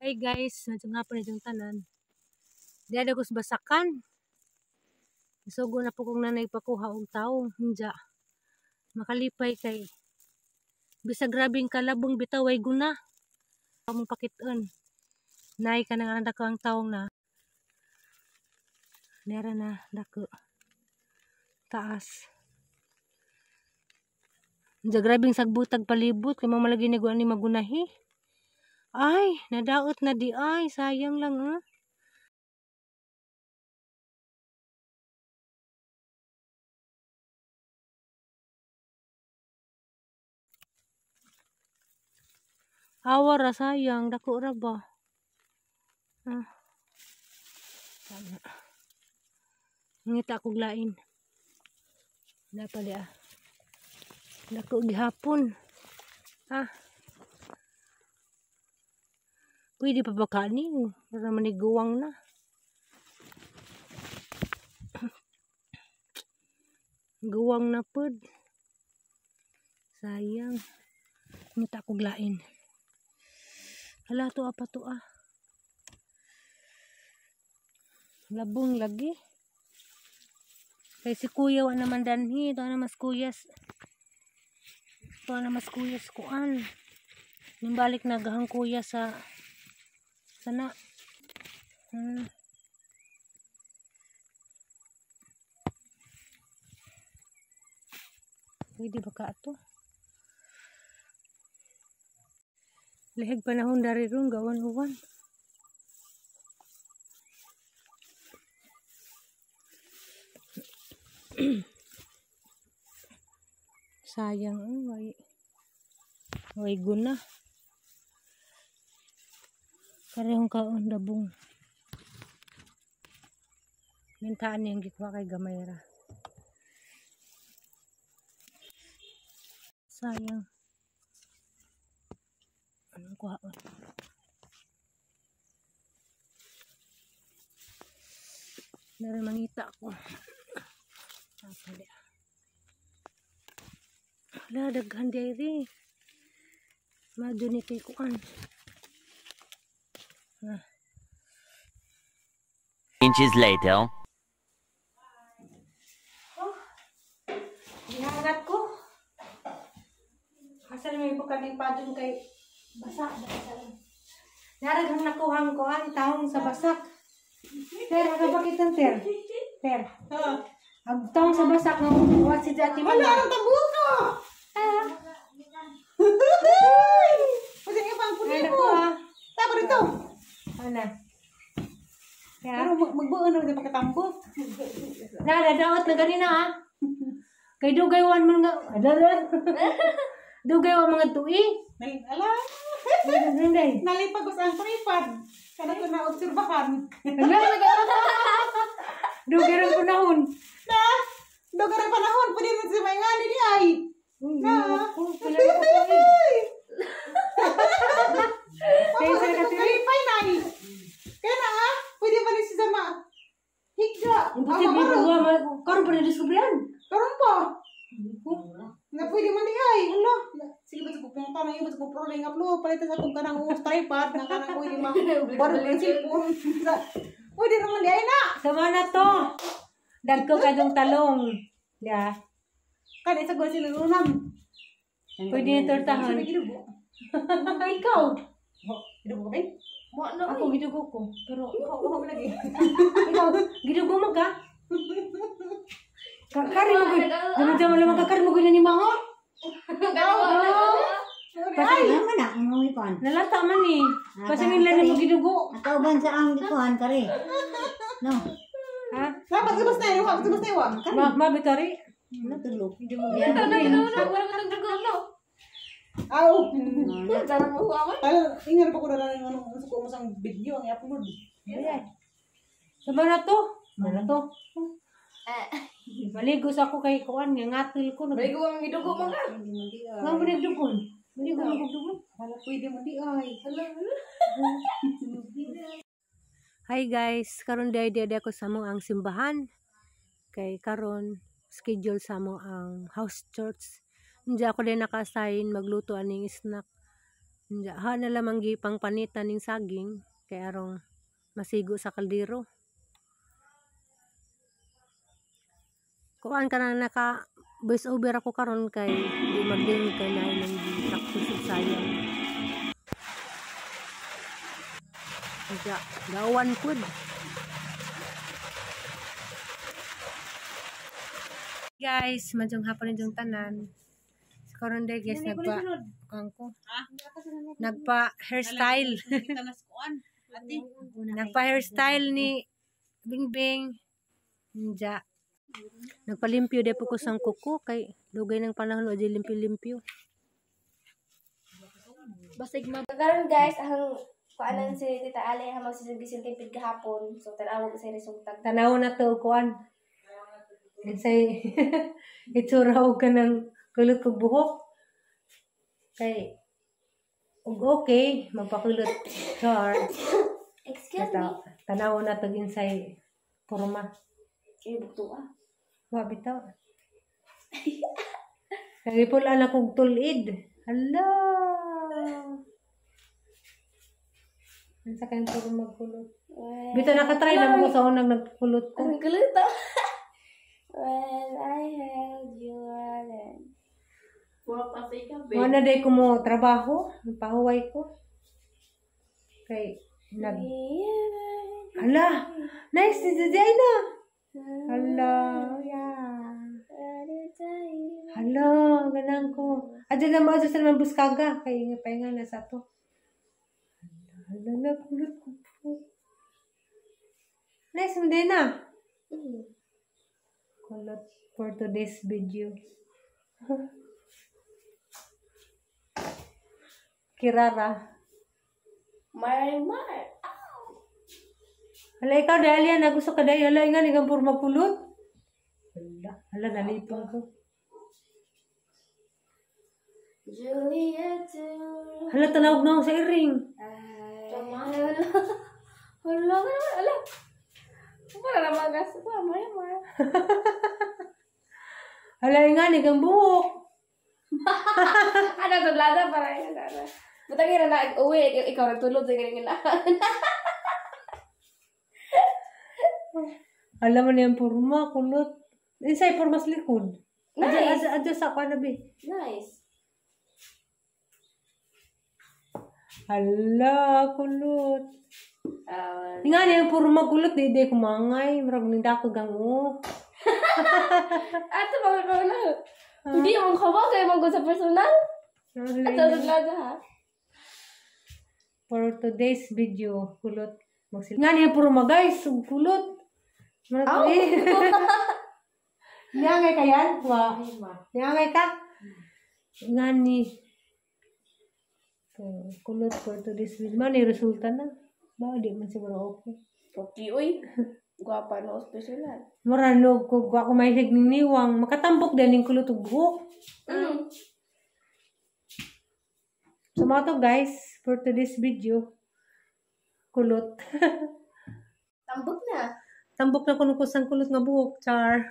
Hey guys, nandiyan nga po na diyang tanan. Di ada ko sa basakan. Isugo na po kong nanay pakuha og tao. Hinja. Makalipay kay bisag grabing kalabong bitaw ay guna. Among pakiton. Nay ka nang anak ang taong na. Nera na dako. Taas. Hinja grabing sagbutag palibot kay mamalagi ni guani magunahi. Ay, nadaot na di ay, sayang lang ah. Awa ra sayang, dako ra ba? Ah. Tama. Ngita kog lain. Na pala ah. Dako gihapon. Ah. Pwede pa ba kanin? Para maniguwang na. Guwang na pod. Sayang. Ngita kog lain. Hala, to apa to ah. Labong lagi. Kay si kuya wa naman danhi. Ito na mas kuyas. Ito na mas kuyas kuan. Nimbalik na gahang kuya sa sana. Pwede ba ka ato? Lihig panahon dari ron gawan uwan. Sayang way way guna. Parehong kaon dabong. Mintaan niyang gikuha kay gamay ra. Sayang. Anong kuhaon? Meron mangita ako. Hala, daghan diri. Madyo ni kay kuan. Ah. Inches later. Oh, gihangat ko. Asa na may bukaning padong kay basa. Naragang nakuhang kuhan taong sa basak. Ter, aga bakitan ter? Ter. Ang taong sa basak ng kuha si Jati. Wala ang tabuko. Ah. Kasi nga pang punin mo. Tama rito. Ana. Pero magbuo na sa pagkatambot. Nadadaot na ganina ah. Kay dugay wan man nga. Adala. Dugay wan mga tuig. Ala. Hindi. Nalipag ko sa ang tripod. Kada ko na obserbahan. Dugay rin panahon. Na. Dugay rin panahon. Pwede na si may ngani di ay. Na. Kaya sa kalipay na ay. Kaya na ah. Pwede ba ni si Zama? Higda. Imposible ko. Karon pa na diskubrihan. Karon pa. Na pwede man di ay. Hala. Sige ba sa pupunta na yun. Sa pupunta na upload. Palitan sa kung kanang uus tripod. Na kanang pwede ma. Barang ng cellphone. Pwede naman di ay na. Sama na to. Dagko ka dong talong. Ya. Kada isa ko sila unang. Pwede na tortahan. Ikaw. Gidugo ka ba? Ako gidugo ko. Pero ikaw lagi. Ikaw, gidugo mo ka? Kakari mo ko. Ganun dyan mo lamang kakari mo ko na ni Maho. Ay, naman na, ang ikuan. Nalata man eh. Pasangin lang na mo gidugo. Nakauban sa ang ikuan, kare. No. Ha? Pagsubos na yun, pagsubos na yun. Mabitari? Wala tulog. Hindi mo Aw! Ingat pa ko na lang yung ano, sa kumusang video ang i-upload. Sama na to. Sama na to. Maligo sa ako kay kuan nga ngatil ko. Maligo ang gidugo mo ka. Nga mo nagdugon. Maligo mo nagdugon. Hala pwede mo di ay. Hala. Hi guys, karon day day ako sa mo ang simbahan. Kay karon schedule sa mo ang house church. Hindi ako din naka-assign magluto aning snack. Ha na lamang gipang panitan ning saging kay arong masigo sa kaldero. Kuan ka na naka voice over ako karon kay di magdingig kay naay nang gi-practice og sayang. Diya, gawan pud. Guys, madyong hapon ninyong tanan. Sa karon day guys nagpa kuan ko. Nagpa hairstyle. Nagpa hairstyle ni Bingbing. Diya. Nagpalimpyo de po ko sang kuko kay dugay ng panahon wa limpyo-limpyo. Basig mag karon guys, ang kuanan si Tita Ale ang magsisilbi-silbi gahapon. So tan-awag sa resulta. Tanaw na to kuan. Unsay itsura og kanang kulot kog buhok. Kay og okay, magpakulot char. Excuse me. Tanaw na to insay porma. Ay, bugto ah. Wa bitaw. Nagipul-an akong tulid. Hala. Unsa kayong puro magkulot? Bitaw nakatry na mo sa unang nagkulot ko. Ang kulot ah. When I held you then. Wa na day ko mo trabaho, pahuway ko. Kay nag Hala, nice ni Jay na. Hala, yeah. Hala, ganang ko. Adyo na mo adyo sa naman buskaga kay nga pahinga na sa to. Hala, hala kulot ko po. Nice mo din na. Kulot for today's video. Kirara. Marimar. Hala, ikaw dahil yan, nagusto ka dahil. Hala, nga, nigang puro magkulot. Hala, hala, nalipong ko. Juliet. Hala, tanawag na ako sa iring. Hala. Hala, hala. Wala naman gas. Marimar. Hala, nga, nigang buhok. Ano, tablada para yun. Butang na nag-uwi, ikaw nagtulog sa ganyan na. Alam mo na yung purma, kulot. Insay, purma sa likod. Nice. Adyo sa kwa na, be. Nice. Hala, kulot. Nga na yung purma kulot, di kumangay. Marag ninda ko gango. Ato, bakit ba na? Hindi, ang kawa kayo mag sa personal. Ato, tablada ha. For today's video, kulot. Nga na yung purma, guys. Kulot. Marag eh. Niangay ka yan? Wa. Niangay ka? Nga ni. Kulot for today's video. Man, resulta na. Ba, di man siguro okay. Okay, uy. Gwapa no, personal. Mura no, kung ako mahilig ning niwang, makatambok din yung kulot ug buhok. So, mga to guys, for today's video, kulot. Tambok na. Tambok na kuno kusang kulot nga buhok, char.